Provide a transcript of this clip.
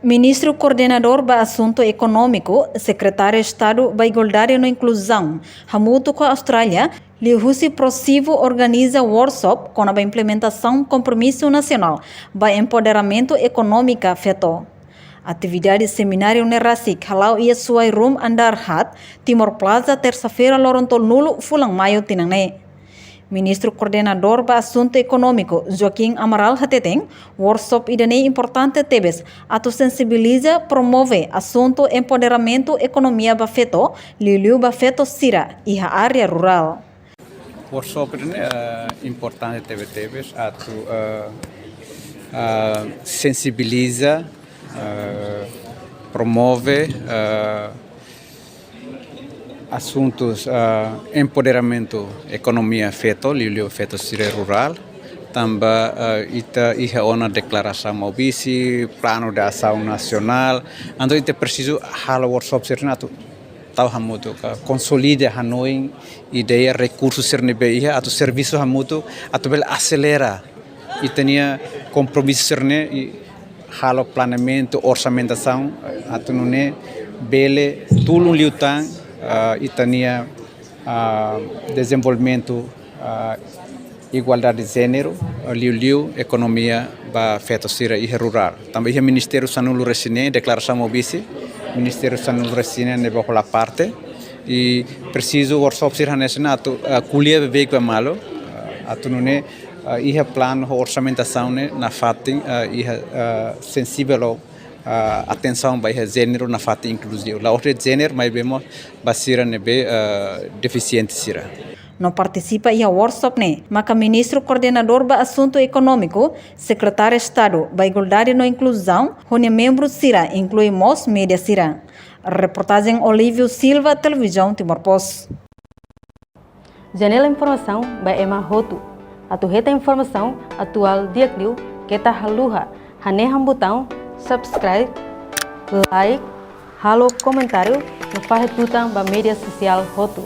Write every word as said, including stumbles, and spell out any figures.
Ministru Koordenadór ba Asuntu Ekonómiku, Sekretáriu Estadu ba Igualdade no Inkluzaun, hamutuk ho Austrália, liuhusi Prosivu organiza workshop kona-ba implementasaun kompromisu nasionál ba empoderamentu ekonómiku feto. Atividade semináriu ne'e rasik hala'o iha Suai Room andár haat, Timor Plaza, tersa-feira, loron tolunulu fulan Maiu tinan ne'e. Ministru Koordenadór ba Asuntu Ekonómiku, Joaquim Amaral, hateten, workshop ida-ne'e importante tebes atu sensibiliza, promove asuntu empoderamentu ekonomia ba feto, liuliu ba feto sira iha área rurál. Workshop ne'e, eh, importante tebe-tebes atu, eh, eh, sensibiliza, eh, promove, eh, asuntus, eh, empoderamentu ekonomia feto, liuliu feto sira rurál. Tanba, eh, ita iha ona deklarasaun Maubisse, planu de asaun nasionál. Entaun ita presiza halo workshop sira-ne'e atu tau hamutuk, ka konsolida hanoin, ideia, rekursu sira ne'ebé iha, atu servisu hamutuk, atu bele aselera ita-nia kompromisu sira-ne'e, i halo planeamentu, orsamentasaun, atu nune'e bele tulun liután, ah, ita-nia, ah, dezenvolvimentu, ah, igualdade de jéneru, ah, liuliu ekonomia ba feto sira iha rurál. Tanba iha ministériu sanulu-resin-neen, deklarasaun Maubisse, ministériu sanulu-resin-neen ne'ebé hola parte, i presiza workshop sira hanesan ne'e atu, ah, ko'alia beibeik ba malu, ah, atu nune'e, ah, iha planu ho orsamentasaun ne'e nafatin, ah, iha, ah, sensivel ho, ah, atensaun ba iha jéneru nafatin inkluzivu. La'ós de'it jéneru, maibé mós ba sira ne'ebé, ah, defisiente sira. No partisipa iha workshop ne'e, maka Ministru Koordenadór ba Asuntu Ekonómiku, Sekretáriu Estadu ba Igualdade no Inkluzaun, ho nia membru sira, inklui mós média sira. Reportajen Olívio Silva, Televizaun Timor Post. Janela informasaun ba ema hotu. Atu hetan informasaun atuál di'ak liu, keta haluha hanehan butaun subscribe, like, halo komentáriu, no fahe tutan ba média sosiál hotu.